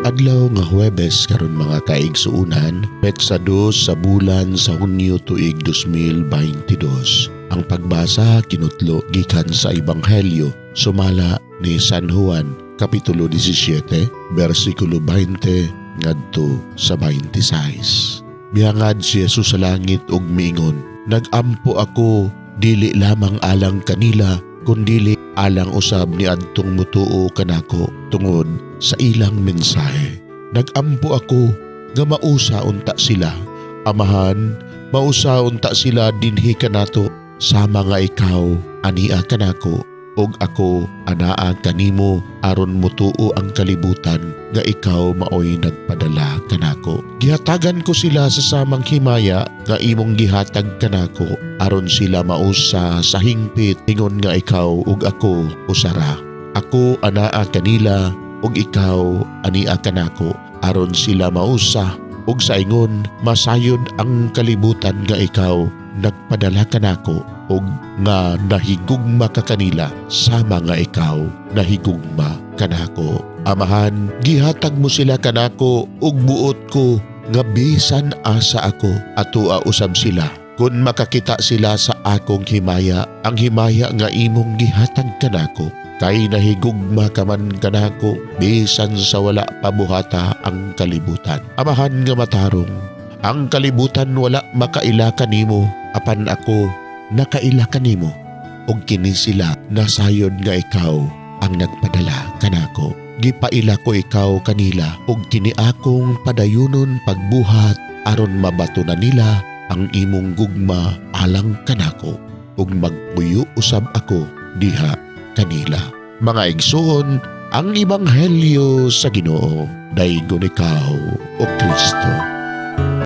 Adlaw nga Huwebes karon, mga kaigsuunan, petsa 2 sa bulan sa Hunyo, tuig 2022. Ang pagbasa kinutlo gikan sa Ebanghelyo sumala ni San Juan, Kapitulo 17, versikulo 20 ngadto sa 26. Mihangad si Jesus sa langit ug miingon, "Nagampo ako dili lamang alang kanila kundili alang usab ni adtong mutuo kanako tungod sa ilang mensahe. Nagampo ako nga mausa unta sila. Amahan, mausa unta sila dinhi kanato sama nga ikaw ania kanako ug ako anaa kanimo, aron mutuo ang kalibutan nga ikaw maoy nagpadala kanako. Gihatagan ko sila sa samang himaya nga imong gihatag kanako, aron sila mausa sa hingpit ingon nga ikaw ug ako usa ra. Ako anaa kanila ug ikaw ania kanako, aron sila mausa ug sa ingon masayod ang kalibutan nga ikaw nagpadala kanako ug nga nahigugma ka kanila sama nga ikaw nahigugma kanako. Amahan, gihatag mo sila kanako ug buot ko nga bisan asa ako, atoa usab sila. Kun makakita sila sa akong himaya, ang himaya nga imong gihatag kanako, kay nahigugma ka man kanako bisan sa wala pa buhata ang kalibutan. Amahan nga matarong, ang kalibutan wala makaila kanimo, apan ako nakaila kanimo ug kini sila nasayod nga ikaw ang nagpadala kanako. Gipaila ko ikaw kanila ug kini akong padayunon pagbuhat aron mabato na nila ang imong gugma alang kanako ug magpuyo usab ako diha kanila." Mga igsoon, ang ebanghelyo sa Ginoo. Daygon ikaw, O Kristo.